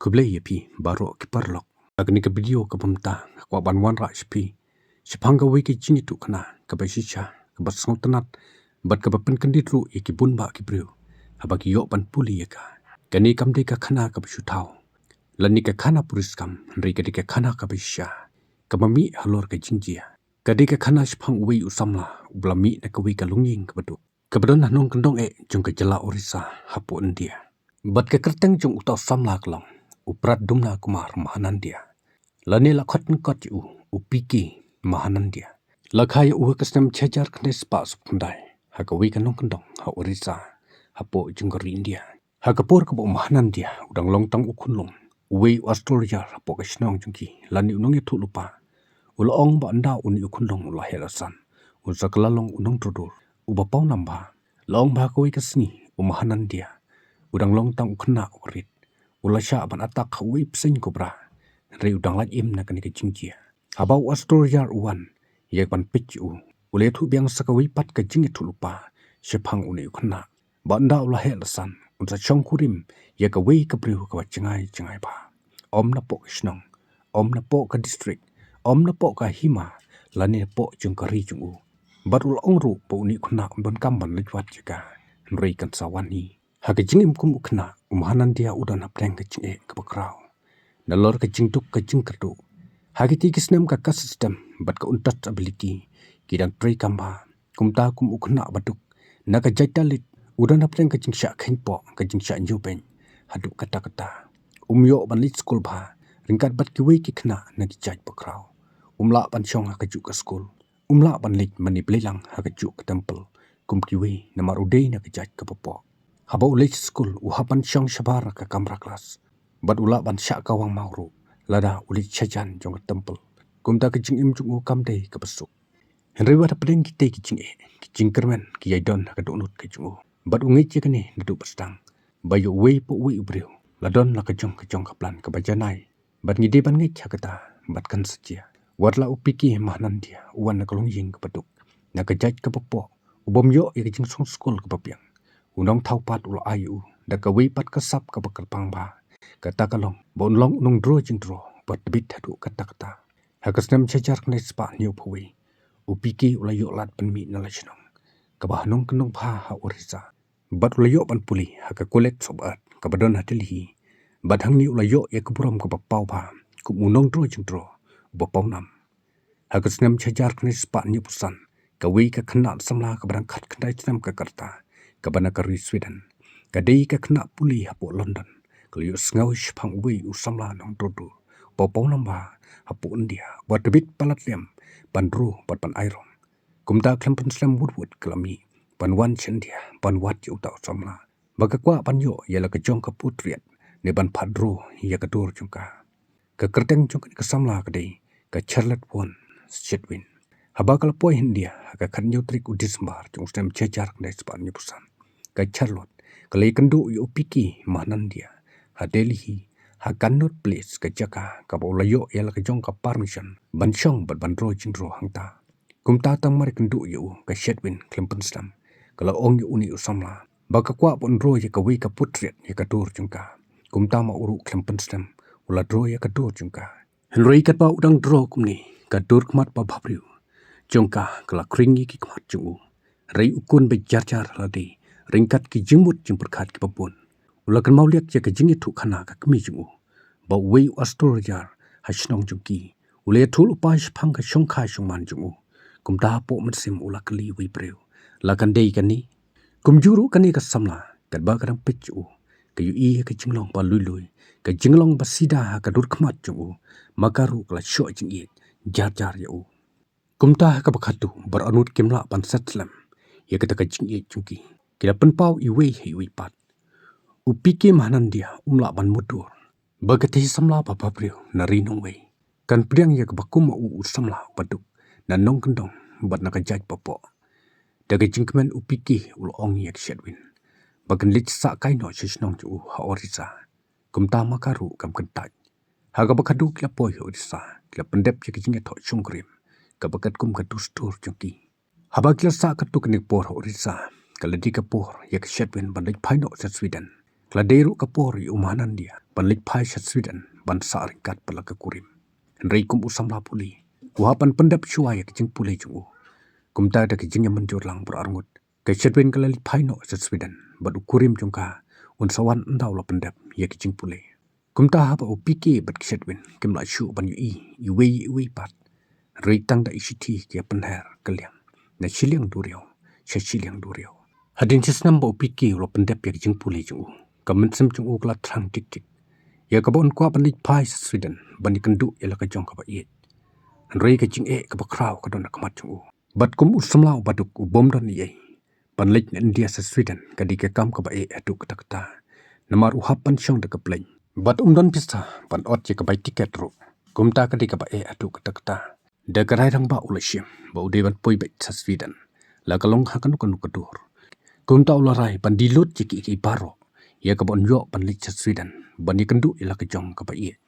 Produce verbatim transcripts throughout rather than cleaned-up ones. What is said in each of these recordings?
Khublei ïa phi baroh ki paralok. Ha kane ka video kaba mynta nga kwah ban wanrah sha phi shaphang kawei ka jingïathuhkhana kaba shisha, kaba sngewtynnat bad kaba pynkyndit ruh ïa ki bun bah ki briew haba ki ïoh ban pule ïa ka. Kane kam dei ka khana kaba shu thaw lane ka khana puriskam, hynrei ka dei ka khana kaba shisha kaba mih halor ka jingjia. Ka dei ka khana shaphang uwei u samla uba la mih na kawei ka longïing kaba duk, kaba don ha nongkyndong eh jong ka jylla Orissa hapoh India. Bad ka kyrteng jong uta u samla ka long u Pradyumna Kumar Mahanandia, lane la khot lyngkot ïa u, u P K Mahanandia. La kha ïa u ha ka snem shihajar khyndai spah sawphew khyndai ha kawei ka nongkyndong ha Orissa hapoh jong ka ri India. Ha ka por kaba u Mahanandia u dang long tang u khunlung, uwei u astrojar hapoh ka shnong jong ki lane u nongïathuhlypa u la ong ba ynda une u khunlung u la heh la san, un sa kylla long u nongdro dur uba pawnam bha. La ong ba ha kawei ka sngi u Mahanandia u dang long tang u khynnah uba rit, u la shah ban attack ha uwei u bseiñ cobra, hynrei u dang lait im na kane ka jingjia. Haba u astrojar u wan ïa ban peit ïa u, u la ïathuh biang sa kawei pat ka jingïathuhlypa shaphang une u khynnah, ba ynda u la heh la san un sa shongkurim ïa kawei ka briew kaba jngai jngai bha, ym napoh ka shnong, ym napoh ka district, ym napoh ka hima lane napoh jong ka ri jong u. Bad u la ong ruh ba une u khynnah un donkam ban leit wad ïa ka, hynrei kan sa wan hi. Ha ka jingim kum u khynnah, u Mahanandia u don hapdeng ka jingeh kaba khraw nalor ka jingduk ka jingkyrduh. Ha kitei ki snem ka caste system bad ka untouchability ki dang treikam bha. Kumta kum u khynnah ba duk na ka jait Dalit, u don hapdeng ka jingshah kheiñpoh, ka jingshah ñiewbeiñ haduh katta katta. Um ïoh ban leit skul bha ryngkat bad kiwei ki khynnah na ki jait bakhraw. Um lah ban shong ha kajuh ka skul, um lah ban leit mane bleilang ha kajuh ka temple kum kiwei, namar u dei na ka jait kaba poh. Haba u leit skul u hap ban shong shabar ka kamra klas, bad u lah ban shah kawang maw ruh lada u leit shajan jong ka temple. Kumta ka jingim jong u kam dei kaba suk. Hynrei wat hapdeng kitei ki jingeh, ki jingkyrmen ki ïai don ha ka dohnud ka jong u. Bad u ngeit ïa kane naduh ba sdang, ba ïa uwei pa uwei u briew la don la ka jong ka jong ka plan kaba janai. Bad ngi dei ban ngeit ha kata, bad kan sa jia. Wat la u P K Mahanandia u wan na ka longïing kaba duk, na ka jait kaba poh, u bym ïoh ïa ka jingsngewskul kaba biang, u nongthaw pat u la ai ïa u da kawei pat ka sap kaba kyrpang bha. Kata ka long ba un long u nongdro jingdro ba tbit haduh katta katta. Ha ka snem shihajar khyndai spah hynñiewphew wei, u P K u la ïoh lad ban mih na la shnong kaba ha nongkyndong bha ha Orissa, bad u la ïoh ban pule ha ka College of Art kaba don ha Delhi. Bad hangne u la ïoh ïa ka burom kaba paw bha kum u nongdro jingdro uba pawnam. Ha ka snem shihajar khyndai spah hynñiewphew san, kawei ka khynnah samla kaba dang khatkhyndai snem ka rta, kaba na ka ri Sweden, ka dei ka khynnah pule hapoh London, ka la ïohsngew shaphang uwei u samla nongdro dur uba pawnam bha hapoh India, uba tbit palat liam ban dro bad ban ai rong. Kumta khlem pynslem wut wut ka la mih ban wan sha India ban wad ïa uta u samla, ba ka kwah ban ïoh ïa la ka jong ka pud riat ne ban phah dro ïa ka dur jong ka. Ka kyrteng jong kane ka samla ka dei ka Charlotte von Schwerin. Haba ka la poi ha India ha ka khathynñiew tarik u December jong u snem shihajar khyndai spah hynñiewphew san, ka Charlotte ka la ïakynduh ïa u P K Mahanandia ha Delhi, ha Connaught Place, ka jaka kaba u la ïoh ïa la ka jong ka permission ban shong bad ban dro jingdro hangta. Kumta tang mar ïakynduh ïa u, ka Schwerin khlem pynslem ka la ong ïa une u samla ba ka kwah ban dro ïa kawei ka pud riat ïa ka dur jong ka. Kumta ma u ruh khlem pynslem u la dro ïa ka dur jong ka. Hynrei katba u dang dro kumne, ka dur khmat babhabriew jong ka ka la khring ïa ki khmat jong u. Hynrei u khun ba jar jar lade ryngkat ki jingmut jingpyrkhat kiba bun, u la kynmaw liak ïa ka jingïathuhkhana ka kmie jong u ba uwei u astrojar ha shnong jong ki u la ïathuhlypa shaphang ka shongkha shongman jong u. Kumta hapoh mynsiem u la kylli uwei u briew, la kan dei kane? Kumjuh ruh kane ka samla katba ka dang peit ïa u, ka ïohi ïa ka jinglong ba lui lui, ka jinglong ba sida ha ka dur khmat jong u, ma ka ruh ka la shoh jingïeit jar jar ïa u. Kumta ha kaba khatduh, baroh arngut kim lah ban set slem ïa kata ka jingïeit jong ki, ki la pynpaw iwei ha iwei pat. U P K Mahanandia um lah ban mutdur ba katei samla babhabriew na ri nongwei kan pdiang ïa kaba kum ma u, u samla uba duk na nongkyndong bad na ka jait bapoh. Da ka jingkmen u P K u la ong ïa ka Schwerin ba kan leit sah kai noh sha shnong jong u ha Orissa. Kumta ma ka ruh kam kyntait. Ha kaba khatduh ki la poi ha Orissa, ki la pyndep ïa ka jingïathoh shongkurim kaba katkum ka dustur jong ki. Haba ki la sah katto katne ka por ha Orissa, ka la dei ka por ïa ka Schwerin ban leit phai noh sha Sweden. Ka la dei ruh ka por ïa u Mahanandia ban leit phai sha Sweden ban sah ryngkat bad la ka kurim. Hynrei kum u samla pule, u hap ban pyndep shuwa ïa ka jingpule jong u. Kumta da ka jingïamynjur lang baroh arngut, ka Shedwin ka la leit phai noh sha Sweden bad u kurim jong ka un sa wan ynda u la pyndep ïa ka jingpule. Kumta haba u Pike bad ka Shedwin kim lah shuh ban ïohi iwei ïa iwei pat, hynrei tang da i shithi ki ïa pynher kylliang na shiliang duriaw sha shiliang duriaw. Hadien shi snem ba u Pike u la pyndep ïa ka jingpule jong u, ka mynsiem jong u ka la thrang tik tik ïa kaba un kwah ban leit phai sha Sweden ban ïakynduh ïa la ka jong kaba ïeit. Hynrei ka jingeh kaba khraw ka don ha khmat jong u. Bad kum u samla uba duk u bym don ei ei, ban leit na India sha Sweden ka dei ka kam kaba eh haduh katta katta. Namar u hap ban shong da ka plane bad um don pisa ban ot ïa ka bai tiket ruh. Kumta ka dei kaba eh haduh katta katta. Da ka rai rangbah u la shim ba u dei ban poi beit sha Sweden, la ka long ha kano kano ka dur. Kumta u la rai ban die lut ïa kiei kiei baroh ïa kaba un ïoh ban leit sha Sweden ban ïakynduh ïa la ka jong kaba ïeit.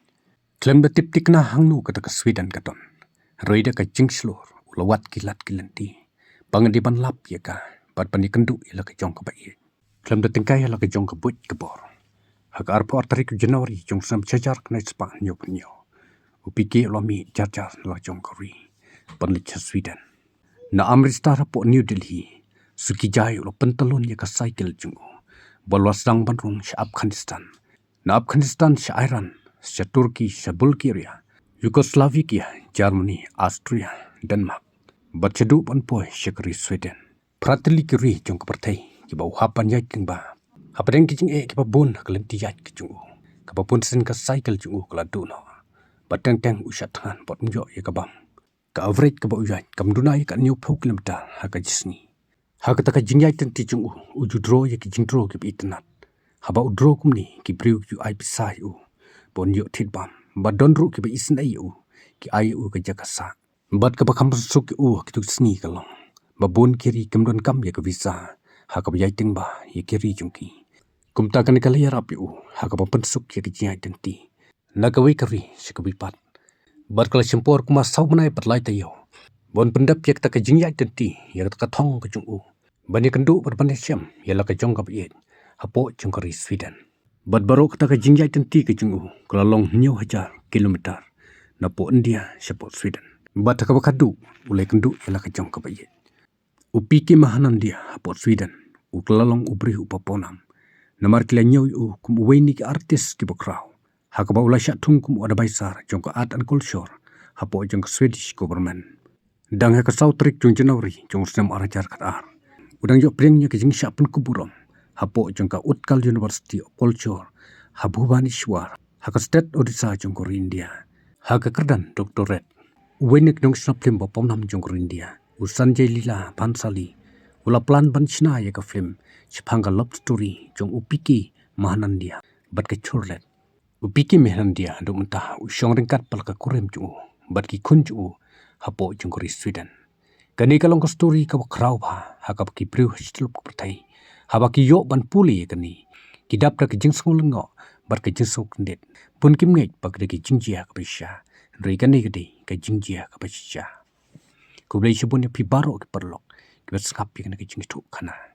Khlem da tip thikna hangno kata ka Sweden ka don, hynrei da ka jingshlur u la wad ki lad ki lynti ba ngan dei ban lap ïa ka bad ban ïakynduh ïa la ka jong kaba ïeit. Khlem da tyngkai ïa la ka jong ka buit ka bor, ha ka arphew ar tarik u January jong u snem shihajar khyndai spah hynñiewphew hynñiew, u Pike u la mih jar jar na la jong ka ri ban leit sha Sweden. Na Amritsar hapoh New Delhi, Sukijai u la pyntalun ïa ka cycle jong u bad u la sdang ban rung sha Afghanistan. Na Afghanistan sha Iran, sha Turkey, sha Bulgaria, Yugoslavia, Germany, Austria, Denmark, bad shaduh ban poi sha ka ri Sweden. Phra tylli ki ri jong ka pyrthei kiba u hap ban ïaid lyngba. Hapdeng ki jingeh kiba bun ha ka lynti ïaid ka jong u, kaba bun sien ka cycle jong u ka la duh noh. Bad teng teng u shah thngan bad um ïoh ïa ka bam. Ka average kaba u ïaid kam duna ïa ka hynñiewphew kilometer ha ka jingsngi. Ha kata ka jingïaid lynti jong u, u ju draw ïa ki jingdraw kiba itynnad. Haba u draw kumne, ki briew ki ju ai pisa ïa u ba un ïoh thied bam. Bad don ruh kiba isynei ïa u, ki ai ïa u ka jaka sah. Bad kaba kham pynsuk ïa u ha kito ki sngi ka long ba bun ki ri kim donkam ïa ka visa ha kaba ïaid lyngba ïa ki ri jong ki. Kumta kane ka la ïarap ïa u ha kaba pynsuk ïa ka jingïaid lynti na kawei ka ri sha kawei pat. Bad ka la shim por kumba saw bnai bad lai taïew ba un pyndep ïa kata ka jingïaid lynti ïa kata ka thong ka jong u ban ïakynduh bad ban ïashem ïa la ka jong kaba ïeit hapoh jong ka ri Sweden. Bad baroh kata ka jingïaid lynti ka jong u ka la long hynñiew hajar kilometer napoh India shapoh Sweden. Bad ha kaba khadduh u la ïakynduh ïa la ka jong kaba ïeit. U Pike Mahanandia hapoh Sweden u ka la long u briew uba pawnam, namar ki la ñiew ïa u kum uwei na ki artist kiba khraw, ha kaba u la shah thung kum u advisor jong ka Art and Culture hapoh jong ka Swedish government. Dang ha ka saw tarik jong January jong u snem ar hajar khatar, u dang ïoh pdiang ïa ka jingshah pynkup burom hapoh jong ka Utkal University of Culture ha Bhubaneswar, ha ka state Odisha jong ka ri India, ha ka kyrdan doctorate. Uwei na ki nongshna film ba pawnam jong ka ri India, u Sanjay Leela Bhansali, u la plan ban shna ïa ka film shaphang ka love story jong u Pike Mahanandia bad ka Churlet. U Pike Mahanandia haduh mynta u shong ryngkat bad la ka kurim jong u bad ki khun jong u hapoh jong ka ri Sweden. Kane ka long ka story kaba khraw bha ha kaba ki briew ha shi tyllup ka pyrthei, haba ki ïoh ban pule ïa kane, ki dap da ka jingsngew lyngngoh bad ka jingsngew kyndit. Bun kim ngeit ba ka dei ka jingjia kaba shisha, hynrei kane ka dei ka jingjia kaba shisha. Khublei shibun ïa phi baroh ki paralok kiba sngap ïa kane ka jingïathuhkhana.